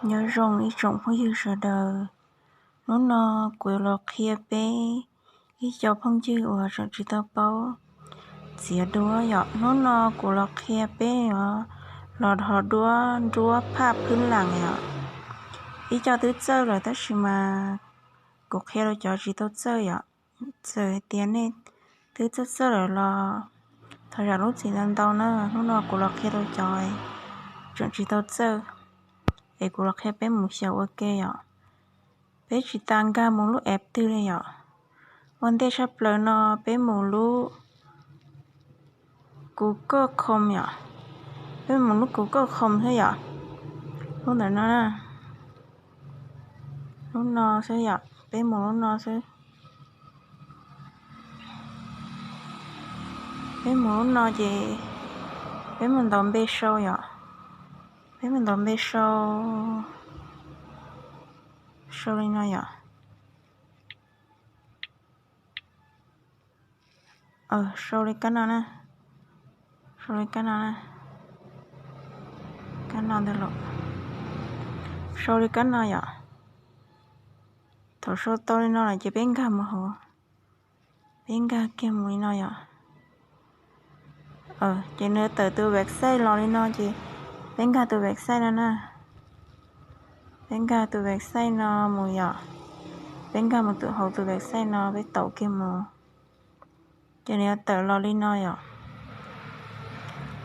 Nyob zoo ib tsoom phooj ywg sawv daws, hnub no kuv yuav los qhia peb ib co phooj ywg uas tseem tsis tau paub txiav duab yom. Hnub no kuv los qhia peb os, los dhos duab nruab phaj phwb lam yom. Ib co twb txawj lawm tab sis mas kuv qhia rau cov tsis tau txawj yom. Txawm hais tias nej twb txawj txawj lawm los thov zam lub txim ntau ntau na. Hnub no kuv los qhia rau cov tseem tsis tau txawj, es kuv los qhia peb mus xyaum ua ke yom. Peb tsis tas nkag mus lub app twg li yom. Ua ntej tshaj plaws no peb mus lub Google Chrome yom. Peb mus lub Google Chrome xwb yom. Lub ntawm no, lub no xwb yom, peb mus lub no xwb. Peb mus lub no ces peb mus ntaus npe sau yom. Peb mus ntaus npe sau, sau li no yom. Sau li kab no na, sau li kab no na, kab no ntag los. Sau li kab no yom. Thaum sau tau li no lawm ces peb nkag mus hauv, peb nkag kiag mus li no yom. Ces nws tawm tus website los li no ces peb nkag tus website no na. Peb nkag tus website no mus yom. Peb nkag mus tus hauv tus website no peb taum kiag mus, ces nws yuav tawm los li no yom.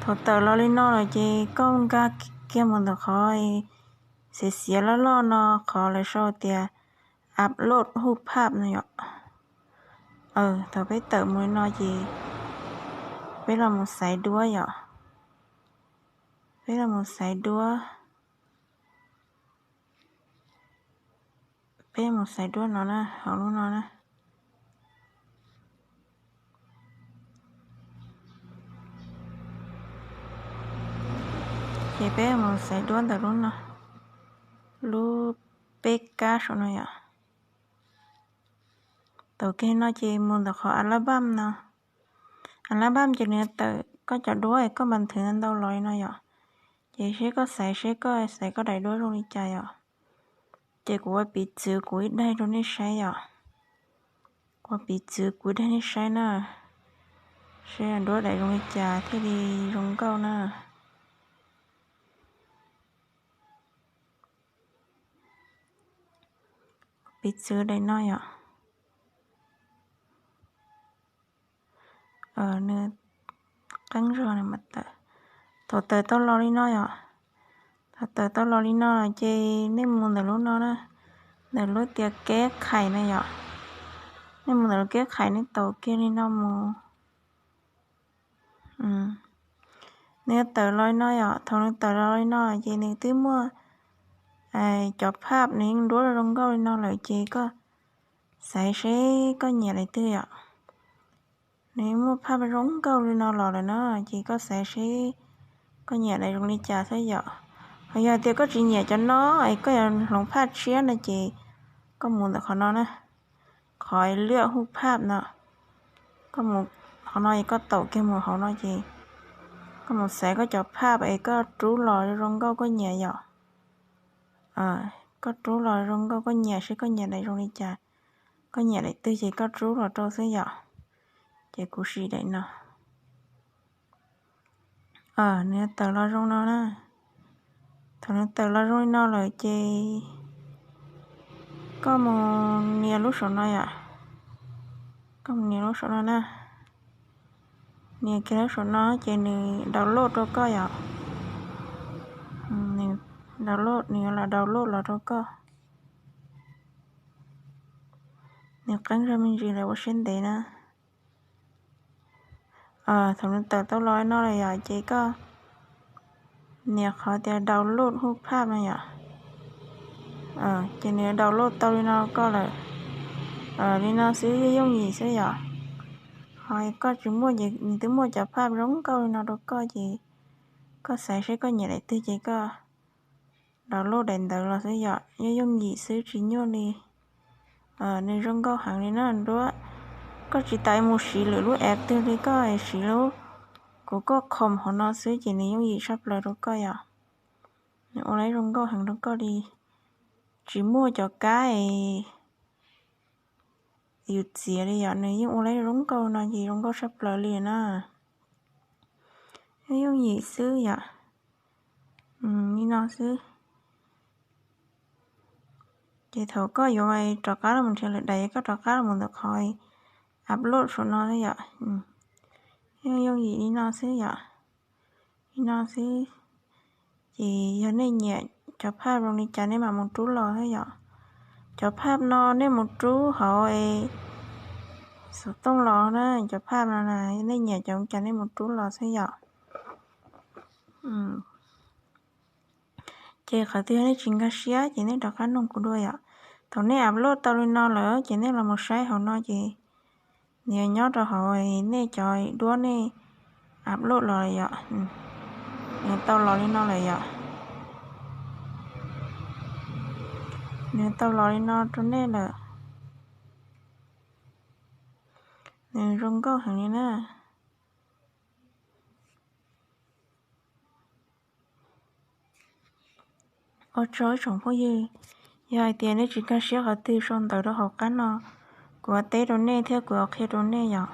Thaum tawm los li no lawm ces koj nkag kiag mus ntawm qhov xiav xiav loj loj no, qhov lawv sau tias upload huj phaj no yom. Thaum peb tawm mus li no ces peb los mus xaiv duab yom. Peb los mus xaiv duab, peb mus xaiv duab no na, hauv lub no na. Ces peb mus xaiv duab ntawm lub no, lub peb kab saum no yom. Taum kiag no ces mus ntawm qhov album no. Album ces nws tawm koj cov duab es koj npas nthwv ntau ntau los li no yom. Ces seb koj xaiv, seb koj xaiv koj daim duab zoo li cas yom. Ces kuv ua piv txwv kuv ib daim rau nej saib yom. Kuv ua piv txwv kuv ib daim nej saib na, seb duab daim zoo li cas thiaj li zoo nkauj na. Piv txwv daim no yom. Nws qeeb zog nws mam tawm. Thaum tawm tau los li no yom, thaum tawm tau los li no ces nej mus ntawm lub no na, ntawm lub tias keb khais na yom. Nej mus ntawm lub keb khais nej taum kiag li no mus. Nws yuav tawm los li no yom, thaum nws tawm los li no ces nws twb muaj cov phaj nws yeej duab zoo nkauj li no lawm ces koj xaiv seb koj nyiam daim twg yom. Nws muaj phaj zoo nkauj li no los lawm na, ces koj xaiv seb koj nyiam daim zoo li cas xwb yom. Ho yog tias koj tsis nyiam cov no es koj yuav hloov phaj tshiab no ces koj mus ntawm qhov no na, qhov liaj huj phaj no. Koj mus qhov no es koj taum kiag mus hauv no ces koj mus xaiv koj cov phaj es koj rub los zoo nkauj koj nyiam yom. Koj rub los zoo nkauj koj nyiam seb koj nyiam daim zoo li cas, koj nyiam daim twg ces koj rub los rau xwb yom. Ces kuv siv daim no. Nws tawm los zoo no na. Thaum nws tawm los zoo li no lawm ces koj mus nias lub saum no yom. Koj mus nias lub saum no na. Nias kiag lub saum no ces nws download rau koj yom. Nws download, nws yuav los download los rau koj. Nws qeeb zog me ntsis lawm ua siab ntev na. Thaum nws tawm tau los no lawm yom ces koj nias qhov tias download huj phaj no yom. Ces nws download tau li no rau koj lawm. Li no xwb yooj yim xwb yom. Ho koj tsis muaj ces nws twb muaj cov phaj zoo nkauj li no rau koj ces koj xaiv seb koj nyiam daim twg ces koj download daim ntawd los xwb yom. Yooj yooj yim xwb tsis nyuaj li. Nws zoo nkauj heev li na duab. Koj tsis tas mus siv lwm lub app twg li, koj siv lub kuv koj khoom hauv no xwb ces nws yooj yim tshaj plaws rau koj yom. Nws ua lawv zoo nkauj heev rau koj li. Tsis muaj cov kab es yus txiav li yom, nws yeej ua lawv zoo nkauj no ces zoo nkauj tshaj plaws li na. Yooj yim xwb yom. Li no xwb. Ces thaum koj yuav rov qab los nrhiav lawm dais, koj rov qab los ntawm qhov upload saum no xwb yom. Yooj yim li no xwb yom. Li no xwb. Ces yog nej nyiam cov phaj zoo li cas nej mam mus rub los xwb yom. Cov phaj no nej mus rub hauv es xov tooj los na, cov phaj no na, nej nyiam cov cas nej mus rub los xwb yom. Ces qhov twg yog nej tsis nkag siab ces nej rov qab noog kuv dua yom. Thaum nej upload tau li no lawm ces nej los mus saib hauv no ces nws yuav nyob rau hauv nej cov duab nej upload los yom. Nws tau los li no lawm yom. Nws tau los li no rau nej lawm. Nws zoo nkauj heev li na. Ua tsaug ib tsoom phooj ywg, yog hais tias nej tsis nkag siab qhov twg sau ntawv rau hauv qab no, kuv yuav teb rau nej thiab kuv yuav qhia rau nej yom.